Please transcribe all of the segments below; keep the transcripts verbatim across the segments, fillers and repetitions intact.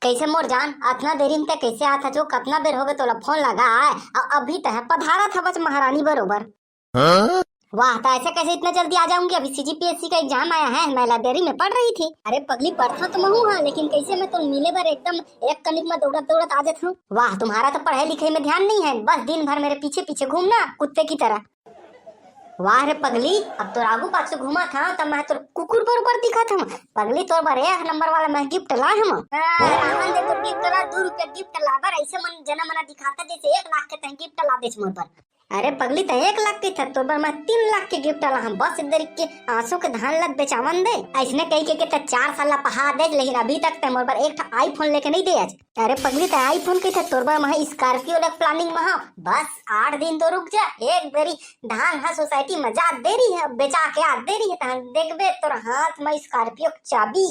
कैसे मोर जान, अतना देरी में तै कैसे आत हस? कतना बेर होगे तोला फोन लगाए, अउ अभी तै पधारत हवस महारानी बरोबर। वाह, तो ऐसे कैसे इतना जल्दी आ जाऊंगी? अभी सीजीपीएससी का एग्जाम आया है, मैं लाइब्रेरी में पढ़ रही थी। अरे पगली, पढ़थों तो महूं हां, लेकिन कैसे मैं तो मिले बर एकदम एक कनिक में दौड़त दौड़त आ जात हूं। वाह, तुम्हारा तो पढ़ाई लिखाई में ध्यान नहीं है, बस दिन भर मेरे पीछे पीछे घूमना कुत्ते की तरह। वाह रे पगली, अब तोर आगू पाछू घूमत हंव त मैं तोर कुकुर बरोबर दिखत हंव। पगली, तोर बर एक नंबर वाला मैं गिफ्ट लाए हंव। आवन दे तोर गिफ्ट ला, दू रुपया गिफ्ट ला बर ऐसे मन जना मना दिखाता जैसे एक लाख के तैं गिफ्ट ला देस मोर बर। अरे पगली, तैं एक लाख के था, तोर बर मैं तीन लाख के गिफ्ट ला हंव। बस इधर के आंसू के धान ला बेचावन दे। ऐसने कहि के, के तैं चार साल ला पहा देस, लेकिन अभी तक तैं मोर बर एक ठा आईफोन लेके नहीं दे आज। अरे पगली, तैं आईफोन कहिथे, तोर बर मैं स्कॉर्पियो लेके प्लानिंग में हंव। बस आठ दिन तो रुक जा, एक बेरी धान ह सोसाइटी में जात देरी हे, बेचा के आत देरी हे, तहन देखबे तोर हाथ में स्कॉर्पियो के चाबी।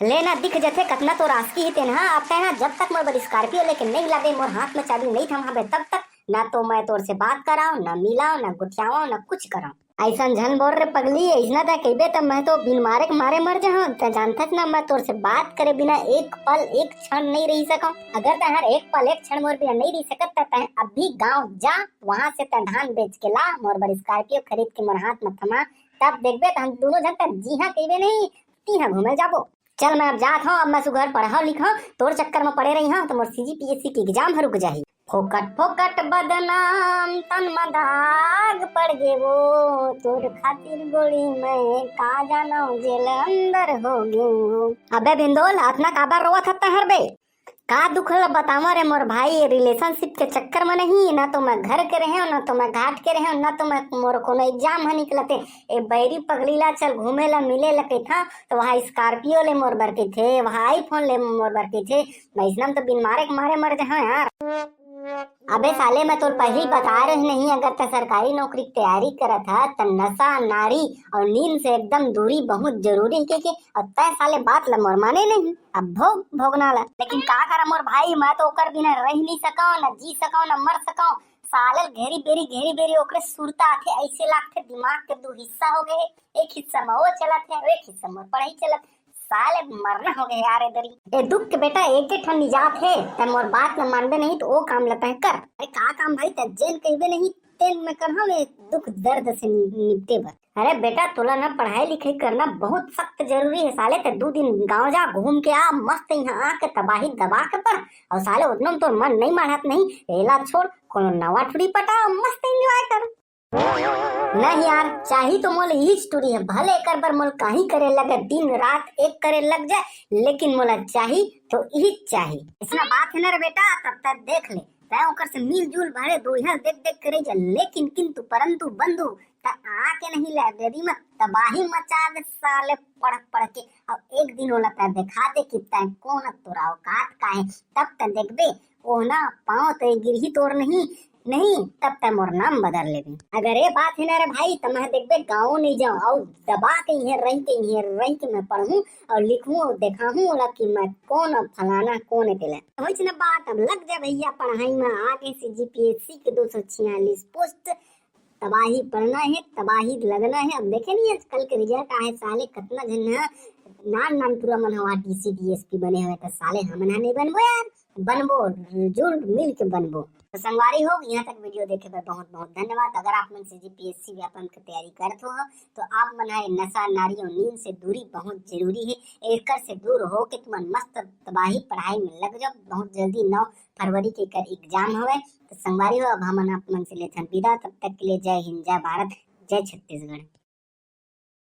ले ना, दिख जथे कतना तोर आसकी हे तेन ह। अब तैं ह जब तक मोर बर स्कॉर्पियो लेके नहीं लाबे, मोर हाथ में चाबी नहीं थमाबे, तब तक ना तो मैं तोर से बात कराओ, ना मिलाओ, ना गोठियाओ, ना कुछ कराओ। अइसन झन बोल रे पगली, अइसना तैं कहिबे त मैं तो बिन मारे के मारे मर जाहूं। तैं जानथस ना, मैं तोर से बात करे बिना एक पल एक क्षण नहीं रह सकूं। अगर तैं हर एक पल एक क्षण मोर बिना नहीं रह सकत त तैं अभी गांव जा, वहां से तैं धान बेच के ला, मोर बर स्कॉर्पियो खरीद के मोर हाथ में थमा, तब देखबे त हम दोनों झन तैं जिहां कहिबे नहीं, तिहां घूमे जाबो। चल, मैं अब जात हंव, अब मैं सुघर पढ़व लिखव, तोर चक्कर में पड़े रही हंव त मोर सीजीपीएससी के एग्जाम ह रुक जाही। फोकट फोकट बदनाम तन म दाग पड़ गे वो, तोर खातिर गोली मैं का जानव जेल अंदर हो गे वो। अबे बिंदोल, अतना काबर रोवत हस तैं हर बे? का दुख ल बतावं रे मोर भाई, रिलेशनशिप के चक्कर में नहीं, ना तो मैं घर के रहेंव, ना तो मैं घाट के रहेंव, ना तो मैं मोर कोनो एग्जाम ह निकलत हे। ए बैरी पगली ला चल घूमे ला मिले ला कहिथंव, तो वहां स्कॉर्पियो ले मोर बर कहिथे, वहां आईफोन ले मोर बर कहिथे। मैं अइसना में तो बिन मारे के मारे मर जाहूं यार। अबे साले, मैं तोर पहिली बताए रहे नहीं, अगर तैं सरकारी नौकरी के तैयारी करत हस त नशा, नारी अउ नींद से एकदम दूरी बहुत जरूरी हे, के, के? अउ तैं साले बात ला मोर माने नहीं। अब भोग भोगना ला। लेकिन का करा मोर भाई, मैं तो ओकर बिना रह नहीं सकंव, ना जी सकंव, ना मर सकंव। साले घेरी बेरी, घेरी बेरी ओकरे सुरता आथे, ऐसे लागथे दिमाग के दू हिस्सा हो गए हे, एक हिस्सा में वो चलत हे, एक हिस्सा में पढ़ाई चलत। साले मरना हो गए यार ए दरी। ए दुख के बेटा, एक ठन निजात हे, तैं मोर बात ल मानबे नहीं तो ओ काम ल तैं कर। अरे का काम भाई, तैं जेन कहिबे नहीं तेन मैं करहूं, ए दुख दर्द से नि-, निपटे बर। अरे बेटा, तोला ना पढ़ाई लिखाई करना बहुत सख्त जरूरी हे साले। तैं दू दिन गांव जा, घूम के आ, मस्त इहां आके तबाही दबा के पढ़। अउ साले ओतना में तोर मन नहीं मानत नहीं, एला छोड़, कोनो नवा ठुड़ी पटा, मस्त एंजॉय कर। नहीं यार, चाही तो मोला इहीच टूरी हे, भले एकर बर मोला काही करे लगे, दिन रात एक करे लग जाए, लेकिन मोला चाही तो इहीच चाही। अइसना बात हे ना रे बेटा, तब तक देख ले, तैं ओकर से मिलजुल भले दुरिहा देख देख करे जा, लेकिन किंतु परंतु बंधु, तैं आके नहीं लाइब्रेरी में तबाही मचा दे साले पढ़ पढ़ के। अब एक दिन ओला तैं देखा दे कि तैं कोन, तोर औकात का हे, तब तैं देखबे ओहना पाँव तले गिरही तोर नहीं, नहीं, तब तैं मोर नाम बदल लेबे। अगर ए बात हे ना रे भाई, त मैं देखबे गाँव नहीं जाऊँ, अउ दबा के इहें रह के, इहें रह के मैं पढ़हूँ अउ लिखहूँ अउ देखाहूँ ओला कि मैं कोन अउ फलाना कोन ए तेला। होइच ना बात, अब लग जा भैया पढ़ाई में, आगे सीजीपीएससी के दो सौ छियालीस पोस्ट, तबाही पड़ना हे, तबाही लगना हे। अब देखे नहीं आजकल के रिजल्ट आए साले, कतना झन ह नान नान टूरा मन ह टीसी डीएसपी बने हवे, त साले हमन ह नहीं बनबो यार, बनबो, जुल मिल के बनबो। तो संगवारी हो, यहाँ तक वीडियो देखे बर बहुत बहुत धन्यवाद। अगर आप मन सीजीपीएससी व्यापम के तैयारी करत हो, तो आप मन ह नशा, नारी और नींद से दूरी बहुत जरूरी हे। एकर से दूर हो के तुमन मस्त तबाही पढ़ाई में लग जाओ। बहुत जल्दी नौ फरवरी के एकर एग्जाम हवे। तो संगवारी हो, अब हमन आप मन से लेथन विदा। तब तक के लिए जय हिंद, जय भारत, जय छत्तीसगढ़।